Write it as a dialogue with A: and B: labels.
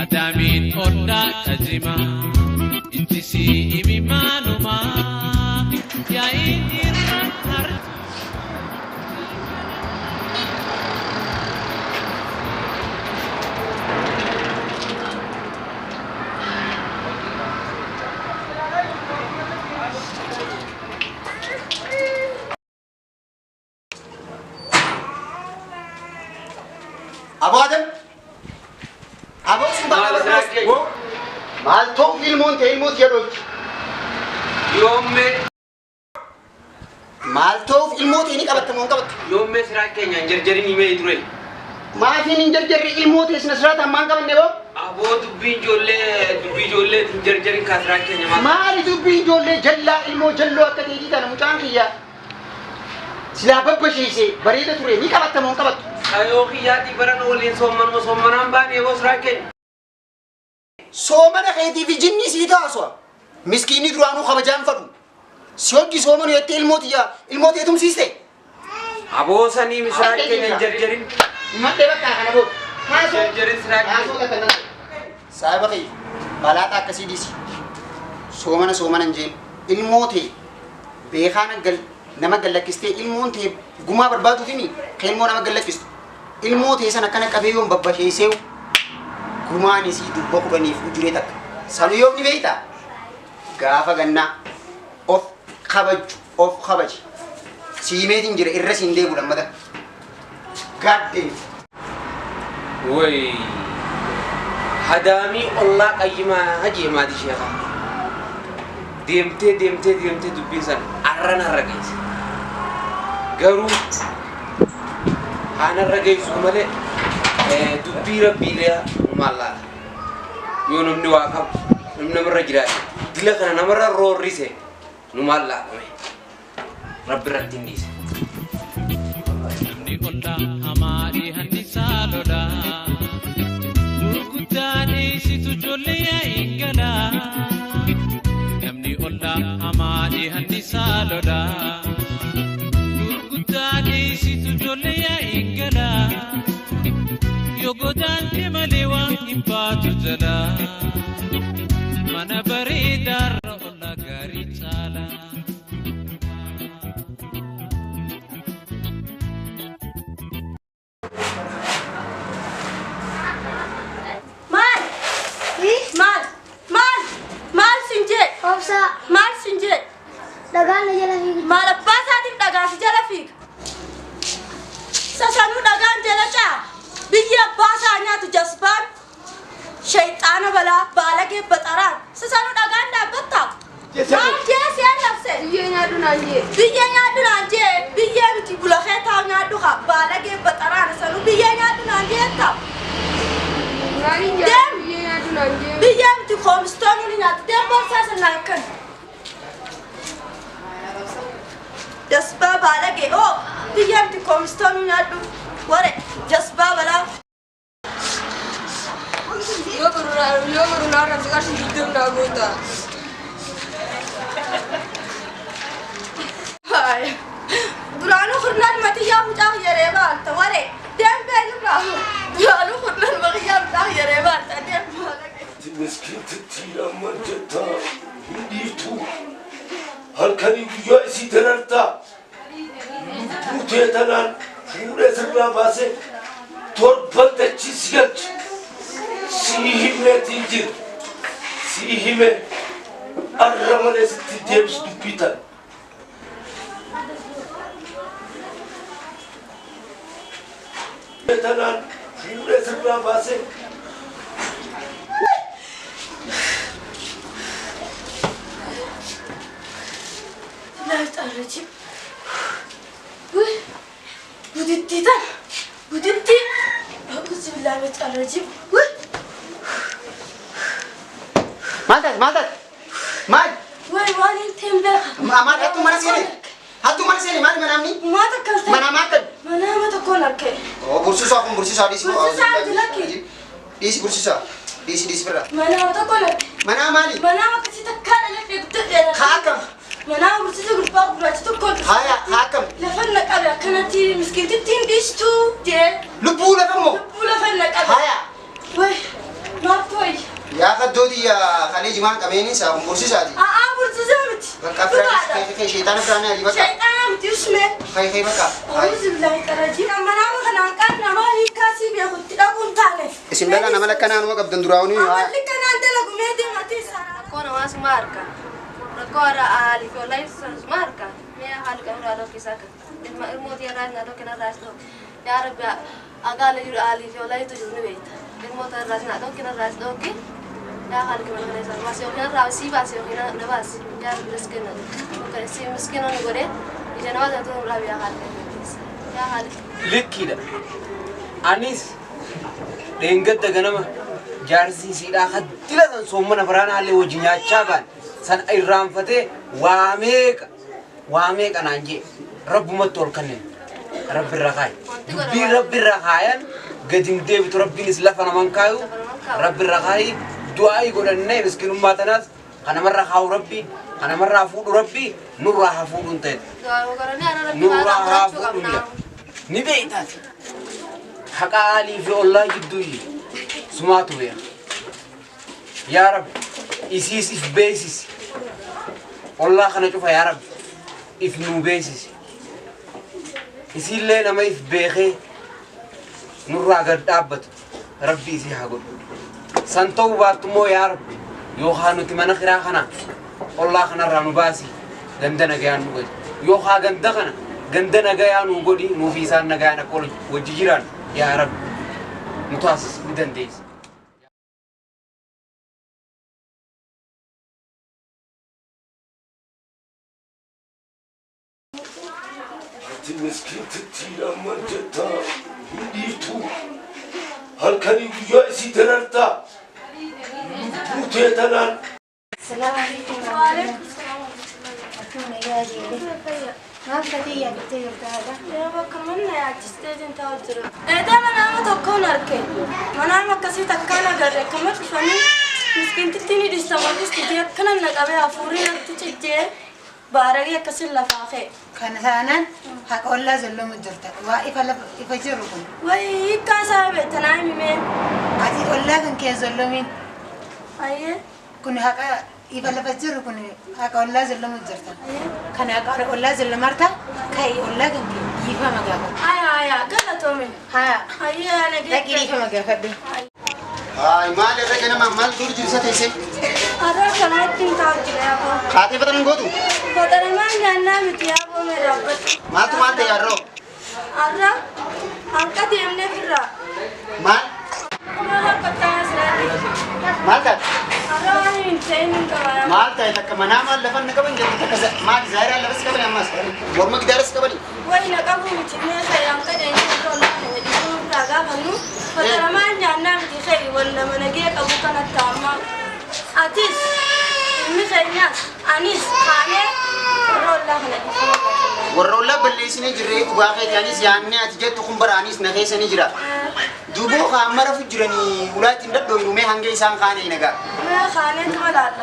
A: Adaamiin ollaa qajima ijjisii imimaanumaa yaa'iin irra har'a.
B: Aboo Adam. Aboo sun
C: Maal
B: bakka
C: siraa keenya?
B: Maal ta'uuf ilmoon ta'e ilmoo tiyya dhoolti.
C: Yoommee
B: Maal ta'uuf ilmoo ta'e ni qabatta moo hin qabattu?
C: yoommee siraa keenya hin jarjarin himee ture.
B: Maafiin hin jarjarri ilmoo ta'e sina siraa ta'an maan qabanne boo?
C: Aboo dubbii ijoollee dubbii ijoollee hin jarjarin kaa siraa keenya maal?
B: Maali dubbii ijoollee jallaa ilmoo jalloo akka ta'eetii tana mucaan kiyya silaa babbasheessee bareeda ture ni qabatta moo hin qabattu?
C: Kayoo kiyyaatii baran waliin soommanuma soommanaan baane aboo siraa keenya.
B: Soomana keetii fi jinni sii taasua. Miskiinni duraanuu kabajaan fadhu. Si hojii soomanu jettee ilmoo tiyya ilmoo ta'e tumsiiste.
C: Aboo sanii siraa keenya hin jarjarin.
B: Madde bakka kana booda. Haasoo.
C: Jarjarin siraa
B: Haasoo
C: keenya.
B: takka nan. Saahiba kiyya balaaxa akkasii dhiisi. Soomana soomana hin jeen. Ilmoo ta'e beekaa gal nama gallakkistee ilmoon ta'e gumaa barbaaduuf himi kan ilmoo nama gallakkistu. Ilmoo ta'e sana akkana qabee yoon babbasheessee gumaan isii durba kudhaniif ujuree takka. Sanuu yoom ni beektaa? Gaafa gannaa of kabaju of kabaji. Siimeetiin jira irra siin deebu lammata. Gaaddee.
C: Way hadaamii ollaa qayyimaa hajii maatii sheekaa. Deemtee deemtee deemtee dubbiin sana arran har'a geesse. Garuu haanarra geessu malee dubbii rabbiilee maal laala. Yoo namni waa qabu namni namarra jiraate dila kana namarra roorrise nu maal laalame. Rabbi irratti hin dhiise.
A: Namni ollaa hamaa dhihannisaa lolaa. Gurguddaa dhiisitu ijoollee yaa'iin galaa. Namni ollaa hamaa dhihannisaa lolaa. Gurguddaa dhiisitu ijoollee yaa'iin galaa. Yoo godaante malee waan hin baatu jalaa. Mana bareedaarra ollaa gaarii caalaa.
D: Maal? Maal? Maal? Maal sin jee?
E: Obsaa
D: Maal sin jee?
E: dhagaan na jala fiigu.
D: Maal abbaa isaatiif dhagaa si jala fiiga? Sasanuu dhagaan jala caa. Biyyi abbaa isaa nyaatu jasbaan. Shayxaana balaa baalagee baxaraan. Sasanuu dhagaan dhaabbattaa? Maal jee si arrabse?
F: Biyyee nyaadhu naan jee.
D: Biyyee nyaadhu naan jee. Biyyee miti bulakee taa'u nyaadhu haa. Baalagee baxaraan sanuu biyyee nyaadhu naan jee taa'u.
F: Naan hin
D: Deem.
F: jaalladhu biyyee nyaadhu naan jee.
D: Biyyee miti koomistoonni ni nyaatu. Deem boorsaa sana akkan. Jasbaa baalagee oo biyyee miti koomistoonni nyaadhu. Ware jasbaa balaa.
F: Yoo boru naa arrabse qarshii 20 naa goota.
D: Haaya. Duraanuu kurnaan matiyyaa mucaa yeree baalta ware deem beenirraa. Duraanuu kurnaan matiyyaa mucaa yeree baalta deem baalagee.
G: Miskiintittii amma jettaa hin dhiiftu. Halkanii guyyaa isii darartaa. Lubbuu tee tanaan fuudhee sirraa baasee torban dachii si galcha. Sii himeetiin jira. Sii hime arra malee sitti deebisu dubbii tana. Tanaan fuudhee sirraa baasee
D: Laayit arrajib. Wuy. Gudittii tana. Gudittii. A'uuzu billaahi mina arrajib. Wuy.
B: Maal taate maal taate? Maal?
D: Wuy waan hin ta'in beeka.
B: Maal hattuu mana seene? Hattuu mana seene maali manaamni?
D: Maata akkas ta'e.
B: Manaama akkami?
D: Manaama tokkoon arge.
B: Oo bursiisaa kun bursiisaa dhiisi.
D: Bursiisaa miti lakki.
B: Dhiisi bursiisaa. Dhiisi dhiisi birraa.
D: Manaama tokkoon arge.
B: Manaa maali?
D: Manaama akkasii takkaa dhaladhee guddadheera.
B: Haa akkam?
D: Manaama bursiisa gurbaa gurraacha tokkoon.
B: Haaya haa akkam?
D: Lafa na qabe akkanatti miskiintittiin dhiistuu jee.
B: Lubbuu lafa moo?
D: Lubbuu lafa na qabe.
B: Haaya.
D: Wuy. Maaltu
B: Kaddootii kalee jimaan qabeenis bursiisaati.
D: A'aa bursiisaa miti.
B: Bakka firaan sheexaana firaan adii bakka.
D: Sheexaana miti usmee.
B: Kai kai bakka.
D: Auzubillahi qarajii. Amma nama kanaan qaal namaa hiikkaasii beekutti dhaquun taane.
B: Isin dhala nama lakkanaa numa qabdan duraa'uun.
D: Amalli kanaan dalagu mee deematii sana.
F: Rakkoo namaa suma harka. Rakkoo hara haalii fi ollaa ibsan suma harka. Mee haali qabu irraa keessaa kan. Ilma ilmootii irraa na dhokki na irraa dhokki. Yaa Rabbi agaala jiru haalii fi ollaa ibsu jiru ni beekta. Ilmoota irraa na dhokki na irraa dhokki. Yaa haali qabu kana isaan baasee yookiin irraa sii baasee yookiin na baasee. Yaa Rabbi miskiina. Yookiin sii miskiina nu godhee ija namaa sana turuun raabi yaa haali qabu. Yaa haali.
C: Likkiidha. Anis dheengadda ganama jaarsi siidhaa haddila san soomana firaanaa illee wajji nyaachaa baan san irraanfatee waa meeqa naan jee rabbumatti ol kanneen rabbi irra kaaye dubbiin rabbi irra kaayan gadi hin deebitu rabbiinis lafa naman kaayu rabbi irra kaayi du'aa'ii godhannee miskinummaa tanaas kanamarra kaawu rabbi kanamarraa fuudhu rabbi nurraa haa fuudhuun ta'e nurraa haa fuudhuun jaa ni beektaati haqa aalii fi ollaa jidduu sumaatu beeka yaa rabbi isiis if beeksisi ollaa kana cufa yaa rabbi if nuu beeksisi isiillee nama if beekee nurraa gad dhaabbatu rabbi isii haa godhu san ta'uu baattu immoo yaa rabbi yookaan nuti mana kiraa kana ollaa kanarraa nu baasi ganda nagayaan nu godhi yookaan ganda kana ganda nagayaa nu godhi nuufi isaan nagayaan akka wajji jiraan yaa rabbi nu taasisi ni dandeessa.
G: Ati miskiintittiin amman jettaa hin dhiiftu. Halkanii guyyaa isii darartaa. Lubbuu tee tanaan.
E: Salaamu alaikum.
D: Waalaikum salaam.
E: Akkam nagaa deemee. Maal ta'ee yaadattee jirta haadha?
D: Yaa bakka manna yaachistee taa'u jira. Eedaa manaama tokkoon arge. Manaama akkasii takkaan agarre akkama dhufanii miskiintittiin hidhistamoo dhistitee akkana na qabee hafuurri natti ciccee baaragee akkasiin lafaa ka'e.
H: Kana taanaan haqa ollaa zollomu jirta. Waa ifa jiru kun.
D: Wayii hiikkaa isaa beektanaa himimee.
H: Ati ollaa kan kee zollomiin.
D: Ayyee.
H: Kun haqa ifa lafa jiru kun haqa ollaa zollomu jirta. Kana haqa ollaa zollomarta ka'i ollaa kan kee dhiifama gaafadhu.
D: Ayaa ayaa galatoome.
H: Haa.
D: Ayyee ana geesse.
H: Dhaqii dhiifama gaafadhu.
B: Haay maal irra ganama maal dur jirsa teessee?
D: Har'a kanatti hin taa'u jira yaaboo.
B: Haatee fatanan gootu?
D: Fatanamaan nyaannaa miti yaaboo mee dhaabbatu.
B: Maaltu maal ta'e har'oo?
D: Har'a hanqa deemnee firraa.
B: Maal?
D: Maal akka ta'aa siraati?
B: Maal taate?
D: Har'a waan hin ta'in hin qabaa.
B: Maal ta'e takka manaa maal lafa na qaban jettu takka maal zaayiraan lafas qabani ammas morma gidaaras qabani.
D: Wayi na qabu miti mee ta'e hanqa deemnee firraa keenya dhiisuu firraa gaafannu fatanamaan nyaannaa miti ta'e walla mana gee qabu kanatti amma. Atis ilmi keenyas anis kaanee warra ollaa kana dhiifama gaafannaa.
B: Warra ollaa balleessinee jirree dhugaa keeti anis yaadne ati jettu kun bara anis na keessa ni jira. Duboo kaan mara jiranii ulaa ittiin dadhooynu mee hanga isaan kaanee nagaa.
D: Mee kaanee tuma laalla.